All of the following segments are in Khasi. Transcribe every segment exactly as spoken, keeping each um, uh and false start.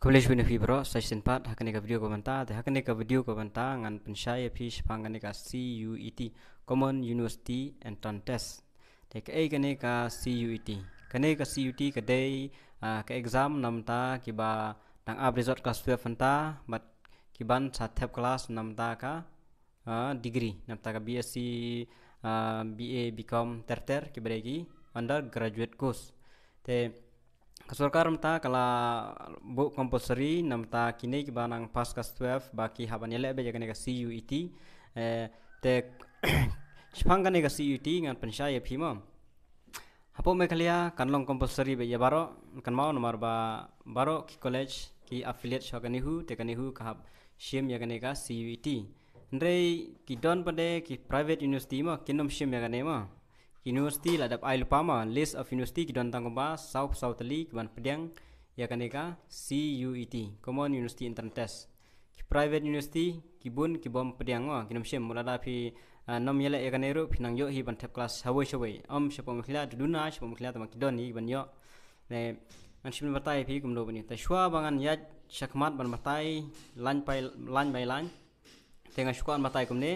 Khublei shibun ïa phi baroh sa shisien pat ha kane ka video kaba mynta. Te ha kane ka video kaba mynta ngan pynshai ïa phi shaphang kane ka C U E T, Common University Entrance Test. Te kaei kane ka C U E T? Kane ka C U E T ka dei, ah, ka exam namar kiba dang ap result class twelve mynta bad kiban sa thep klas namar ka ah, degree, namar ka B S C, ah, B A, B Com, ter ter, kiba dei ki undergraduate course. Te ka sorkar mynta ka la buh compulsory namar kine kiba nang pass class twelve ba ki hap ban ïaleh beit ïa kane ka C U E T. Eh, te shaphang kane ka C U E T ngan pynshai ïa phi mo. Hapoh Meghalaya kan long compulsory beit ïa baroh, kan mut namar ba baroh ki college ki affiliate sha ka NEHU, te ka NEHU ka hap shim ïa kane ka C U E T. Hynrei ki don pat de ki private university mo, kin ym shim ïa kane mo. Ki university la dep ai lypa mo, list of university, ki don tang kumba saw saw tylli kiban pdiang ïa kane ka C U E T, Common University Entrance Test. Ki private university ki bun ki bym pdiang mo, kin ym shim. Mut lada phi, ah, nym ïaleh ïa kane ruh phi nang ïoh hi ban thep klas shawei shawei. Ym shapoh Meghalaya, duna shapoh Meghalaya, tang ba ki don hi ban ïoh. Ne, ngan shim batai phi kumno bani. Te shuwa ba ngan ïaid shakhmat ban batai line by, line by line, te ngan shu kwah batai kumne.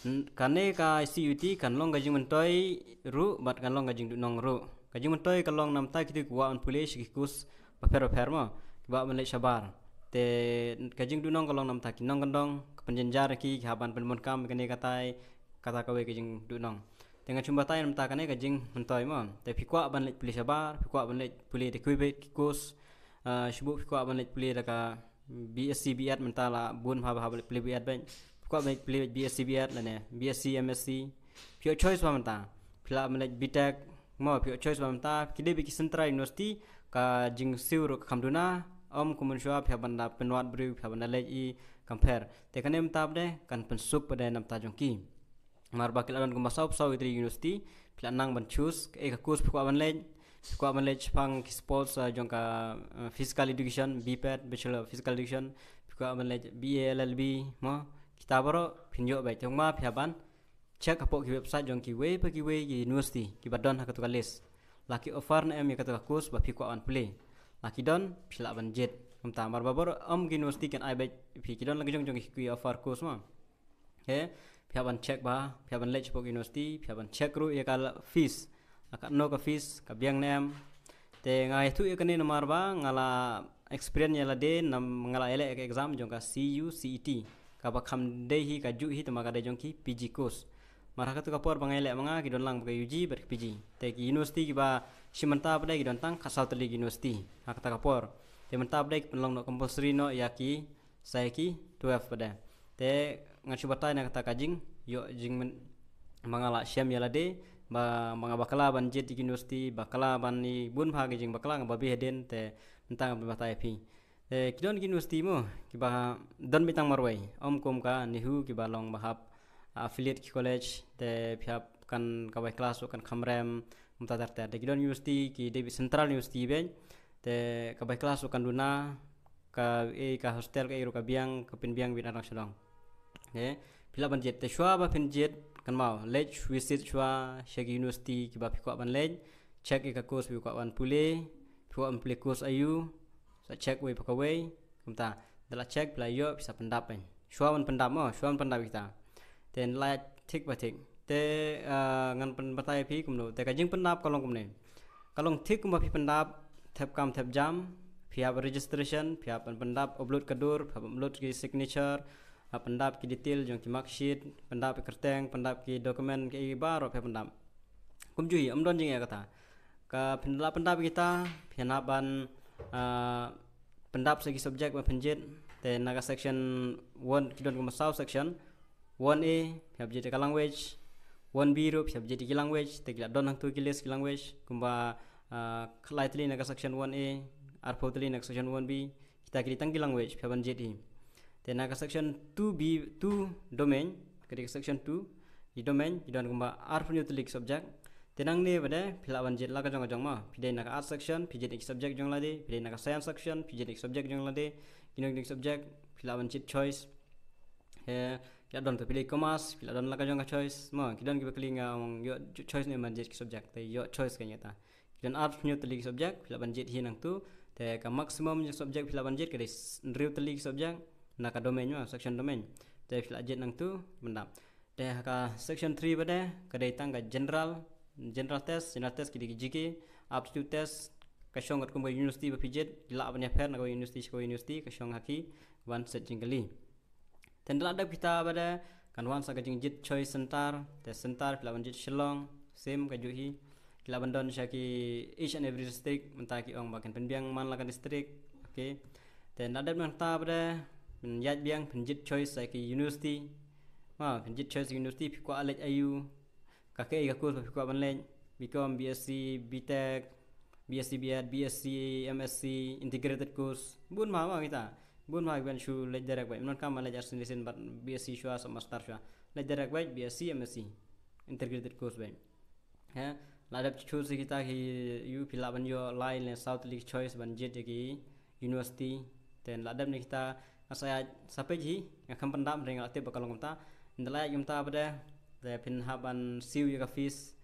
N-, kane ka C U E T kan long ka jingmyntoi ruh bad kan long ka jingduhnong ruh. Ka jingmyntoi ka long namar kito ki kwah ban pule sha ki course bapher bapher mo, ki kwah ban leit shabar. Te ka jingduhnong ka long namar ki nongkyndong, ka pynjynjar ki, ki hap ban pynbun kam kane katai, kata kawei ka jingduhnong. Te ngan shu batai namar kane ka jingmyntoi mo. Te phi kwah ban leit pule shabar, phi kwah ban leit pule da kiwei pat ki course, ah, shu buh phi kwah ban leit pule da ka B S C B Ed, mynta la bun bha bha ba leit pule B Ed beit. Phi kwah ban leit pule B S C B Ed lane B S C M S C. Phi ïoh choice bha mynta. Phi lah ban leit B Tech mo, phi ïoh choice bha mynta. Ki dei beit ki central university, ka jingsiew ruh ka kham duna, ym kum mynshuwa phi hap ban da pynwad briew, phi hap ban da leit i, kam pher. Te kane mynta pat de kan pynsuk pat de namar jong ki. Namar ba ki la don kumba saw saw tylli university, phi lah nang ban choose kaei ka course phi kwah ban leit. Phi kwah ban leit shaphang ki sports, ah, jong ka, ah, physical education, B Ped, Bachelor of Physical Education, phi kwah ban leit B A L L B mo, kita baroh phin ïoh beit. Te kumba phi hap ban check hapoh ki website jong kiwei pa kiwei ki university kiba don ha katu ka list. La ki offer ne em ïa katu ka course ba phi kwah ban pule. La ki don, phi lah ban jied. Kumta namar ba baroh ym ki university kin ai beit phi, ki don la ki jong jong ki offer course mo. He, phi hap ban check bha, phi hap ban leit shapoh ki university, phi hap ban check ruh ïa ka fees. La katno ka fees, ka biang ne em. Te nga ïathuh ïa kane namar ba nga la experience ïa lade namar nga la ïaleh ïa ka exam jong ka C U C E T. Kaba kham dei hi, ka juh hi, te ma ka dei jong ki P G course. Namar ha katu ka por ba nga ïaleh ma nga, ki don lang ba ka U G bad ka P G. Te ki university kiba shim mynta pat de ki don tang khatsaw tylli ki university ha kata ka por. Te mynta pat de ki pynlong noh compulsory noh ïa ki sa ïa ki twelve pat de. Te ngan shu batai na kata ka jing, ïoh jingmyn, ba nga la shem ïa lade, ba, ba nga bakla ban jied ïa ki university, bakla ban ïa bun bha ki jingbakla, nga babe hadien, te mynta ngan batai ïa phi. Te ki don ki university mo, kiba don beit tang marwei, ym kum ka NEHU kiba long ba hap affiliate ki college, te phi hap kan ka bai klas kan kham rem, mynta ter ter. Te ki don university ki dei beit central university beit, te ka bai klas kan duna, ka, eh, ka hostel ka, eh, ruh ka biang, ka pynbiang beit na dang shalong. Eh, phi lah ban jied, te shuwa ba phin jied, kan mut leit visit shuwa sha ki university kiba phi kwah ban leit, check ïa ka course phi kwah ban pule, phi kwah ban pule course aiu, sa check wei pa kawei, kumta. Da la check phi la ïoh, phi sa pyndap beit. Shuwa ban pyndap mo, shuwa ban pyndap kita. Te la thik ba thik. Te, ah, ngan pynbatai phi kumno. Te ka jingpyndap ka long kumne. Ka long thik kumba phi pyndap, thep kam thep jam, phi hap registration, phi hap pyndap upload ka dur, phi hap upload ki signature, hap pyndap ki detail jong ki mark sheet, pyndap ki kyrteng, pyndap ki document ki baroh phi hap pyndap. Kumjuh hi, ym don jingeh kata. Ka phin lah pyndap kita, phin hap ban, ah, pyndap sa ki subject ba phin jied, te na ka section one, ki don kumba saw section, one A, phi hap jied ka language, one B ruh, phi hap jied ki language, te ki la don hangtu ki list ki language, kumba, ah, khatlai tylli na ka section one A, arphew tylli na ka section one B, kita ki dei tang ki language, phi hap ban jied hi. Te na ka section two B, two domain, ka dei ka section two, ki domain, ki don kumba arphew hynñiew tylli ki subject. Te nangne pat de, phi lah ban jied la ka jong ka jong mo. Phi dei na ka art section, phi jied ki subject jong lade, phi dei na ka science section, phi jied ki subject jong lade, kino kino ki subject, phi lah ban jied choice. He, ki la don to phi dei commerce, phi lah don la ka jong ka choice. Mo, ki don kiba kylli nga ong ïoh choice ne em ban jied ki subject, te ïoh choice kein kata. Ki don arphew hynñiew tylli ki subject, phi lah ban jied hi nangtu, Te ka maximum jong subject phi lah ban jied ka dei hynriew tylli ki subject na ka domain, ma, section domain. Te phi lah jied nangtu ban dap. Te ha ka section three pat de ka dei tang ka general, general test, general test ki dei ki G K, aptitude test, ka shong katkum ka university ba phi jied, ki lah ban ïapher na ka university sha ka university, ka shong ha ki ban set jingkylli. Te ynda la dep kita pat de kan wan sa ka jingjied choice center, te center phi lah ban jied Shillong, same ka juh hi. Ki lah ban don sha ki each and every district, mynta ki ong ba kin pynbiang man la ka district. Okay. Te ynda dep nangta pat de phin ïaid biang, phin jied choice sha ki university. Ma, phin jied choice university, phi kwah leit aiu, ka kaei ka course ba phi kwah ban leit, B Com, B Sc, B Tech, B Sc B Ed, B Sc M Sc, integrated course. Bun ma, ma kita. Bun ma ki ban shu leit direct beit. Ym donkam ban leit arts and science bad B Sc shuwa, sa master shuwa. Leit direct beit, B Sc M Sc, integrated course beit. He, la dep choose kita ki, ïoh phi lah ban ïoh lai ne saw tylli ki choice ban jied ïa ki university. Te ynda la dep ne kita, nga sa ïaid sa peit hi, nga khlem pyndap hynrei nga la tip ba ka long kumta. Ynda la ïaid kumta pat de, te phin hap ban siew ïa ka fees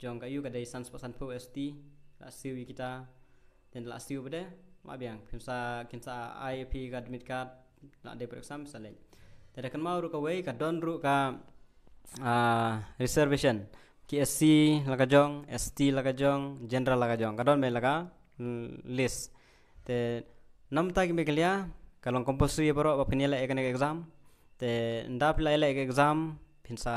jong ka, ïoh ka dei san spah sanphew S T, la siew ïa kita. Te ynda la siew pat de, la biang, phin sa, kin sa ai ïa phi ka admit card, la dei por exam sa leit. Te da kynmaw ruh kawei, ka don ruh ka, ah, reservation. Ki S C la ka jong, S T la ka jong, general la ka jong. Ka don beit la ka, mm, list. Te namar ta ki Meghalaya ka long compulsory ïa baroh ba phin ïaleh ïa kane ka exam. Te ynda phi la ïaleh ïa ka exam, phin sa,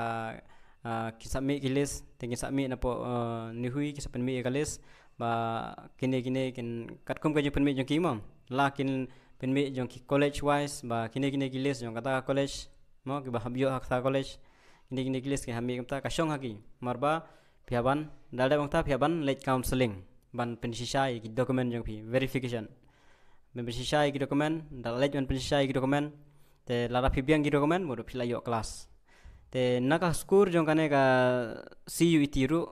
ah, kin sa mih ki list, te kin sa mih napoh, ah, Newhai, kin sa pynmih ïa ka list ba kine kine kin, katkum ka jingpynmih jong ki mo, la kin pynmih jong ki college wise ba kine kine ki list jong kata ka college mo, kiba hap ïoh ha kata ka college. Kine kine ki list ki hap mih kumta, ka shong ha ki. Namar ba phi hap ban, ynda la dep kumta phi hap ban leit counselling ban pynshisha ïa ki document jong phi, verification. Ban pynshisha ïa ki document, ynda la leit ban pynshisha ïa ki document, te lada phi biang ki document, mut phi lah ïoh class. Te na ka score jong kane ka C U E T ruh,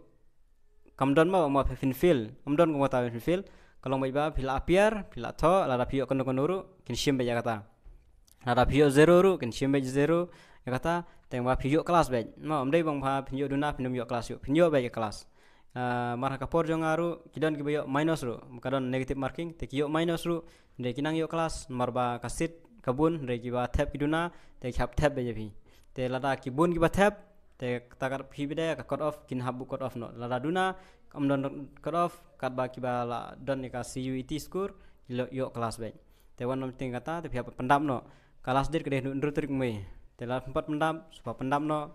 kam don mo ba phin fail, kam don kumta ba phin fail. Ka long beit ba phi lah appear, phi lah thoh, lada phi ïoh kano kano ruh kin shim beit ïa kata. Lada phi ïoh zero ruh kin shim beit zero ïa kata, tang ba phi ïoh class beit. Mo, ym dei ba phin ïoh duna phin ym ïoh class, ïoh, phin ïoh beit ïa class. Ah, mar ha ka por jong nga ruh ki don kiba ïoh minus ruh, ka don negative marking, te ki ïoh minus ruh, hynrei ki nang ïoh class, namar ba ka seat ka bun, hynrei kiba thep ki duna, te ki hap thep beit ïa phi. Te lada ki bun kiba thep, te kata ka phi beit ïa ka cut off, kin hap buh cut off noh. Lada duna kam don cut off, katba kiba la don ïa ka C U E T score, ki ïoh, ïoh class beit. Te wan ym teng kata, te phi hap pyndap noh. Ka last date ka dei hynriew tarik May. Te lada phim pat pyndap, sngewbha pyndap noh.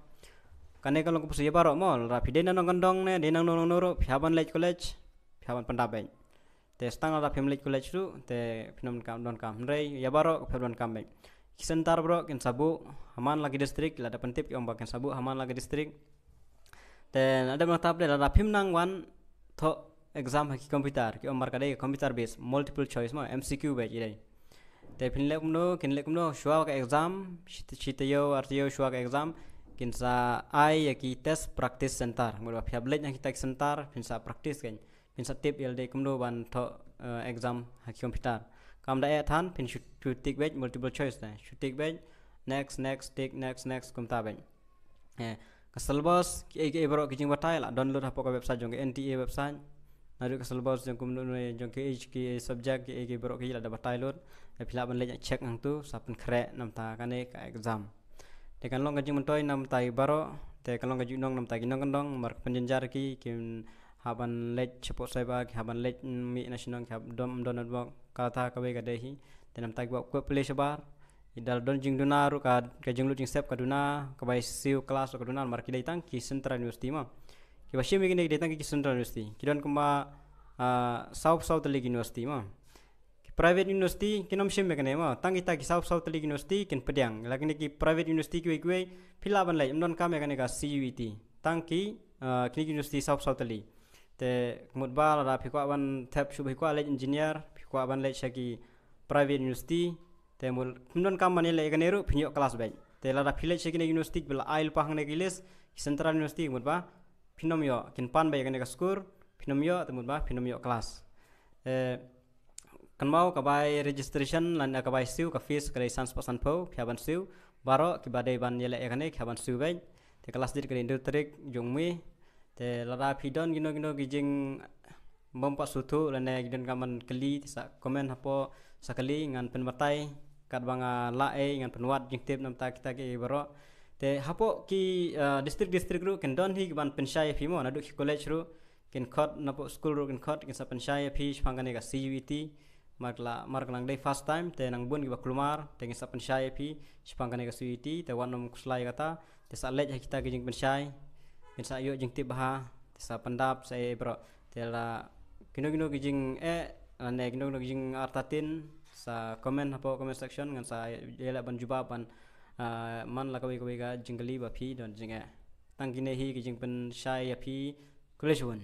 Kane ka long compulsory ïa baroh mo, lada phi dei na nongkyndong ne dei na nongno ruh, phi hap ban leit college, phi hap ban pyndap beit. Te tang lada phim leit college ruh, te phin ym donkam, donkam. Hynrei ïa baroh phi hap donkam beit. Ki center baroh kin sa buh ha man la ki district, lada pyntip ki ong ba kin sa buh ha man la ki district. Te lada nangta pat de, lada phim nang wan thoh exam ha ki computer, ki ong mar ka dei computer based, multiple choice mo, M C Q beit ki dei. Te phin leh kumno, kin leh kumno, shuwa ka exam, shi, shi taïew, ar taïew shuwa ka exam, kin sa ai ïa ki test practice center. Mut ba phi hap leit na kita ki center, phin sa practice kein. Phin sa tip ïa lade kumno ban thoh, eh, exam ha ki computer. Kam da eh than, phin shu, shu tick beit, multiple choice te. Shu tick beit, next, next, tick, next, next, kumta beit. Eh, ka syllabus, kiei kiei baroh ki jingbatai la download hapoh ka website jong ka N T A website. Naduh ka syllabus jong kumno, jong kiei kiei subject, kiei kiei baroh ki la da batai lut. Eh, phi lah ban leit check hangtu, sa pynkhreh namar ta kane ka exam. Te kan long ka jingmyntoi namar ta ki baroh, te kan long ka jingnang namar ta ki nongkyndong, namar ka pynjynjar ki, ki hap ban leit shapoh cyber, ki hap ban leit mih na shnong, ki hap dom, dom network, kata kawei ka dei hi. Te namar ta kiba kwah pule shabar, ki da don jingduna ruh ka, ka jinglut jingsep ka duna, ka bai siew class ruh ka duna, namar ki dei tang ki Central University mo. Kiba shim ïa kine ki dei tang ki Central University. Ki don kumba, ah, saw, saw tylli ki university mo. Ki private university kin ym shim ïa kane mo. Tang kita ki saw, saw tylli ki university kin pdiang. La kine ki private university kiwei kiwei, phi lah ban leit, ym donkam ïa kane ka C U E T. Tang ki, ah, kine ki university saw, saw tylli. Te mut ba lada phi kwah ban thep shuh, phi kwah leit engineer, phi kwah ban leit sha ki private university, te mut phim donkam ban ïaleh ïa kane ruh, phin ïoh class beit. Te lada phi leit sha kine university kiba la ai lypa hangne ki list, ki Central University, mut ba phin ym ïoh, kin pan beit ïa kane ka score, phin ym ïoh, te mut ba phin ym ïoh class. Eh, kynmaw ka bai registration lane ka bai siew, ka fees ka dei san spah sanphew, phi hap ban siew baroh, kiba dei ban ïaleh ïa kane ki hap ban siew beit. Te ka last date ka dei hynriew tarik jong May. Te lada phi don kino kino ki jing, bym pat sngewthuh lane ki don ka ban kylli, te sa comment hapoh, sa kylli, ngan pynbatai katba nga lah ei, ngan pynwad jingtip namar kita ki baroh. Te hapoh ki uh, district district ruh kin don hi ki ban pynshai ïa phi mo, naduh ki college ruh kin khot, napoh school ruh kin khot, kin sa pynshai ïa phi shaphang kane ka C U E T. Mar ka la, mar ka la dei first time, te nang bun kiba kulmar, te ngin sa pynshai ïa phi shaphang kane ka C U E T, te wat nym khuslai kata, te sa leit ha kita ki jingpynshai, ngin sa ïoh jingtip bha, te sa pyndap sa ei baroh. Te la kino kino ki jingeh lane kino kino ki jingartatien, sa comment hapoh comment section, ngan sa ïaleh ban jubab ban, ah, man la kawei kawei ka jingkylli ba phi don jingeh. Tang kine hi ki jingpynshai ïa phi. Khublei shibun.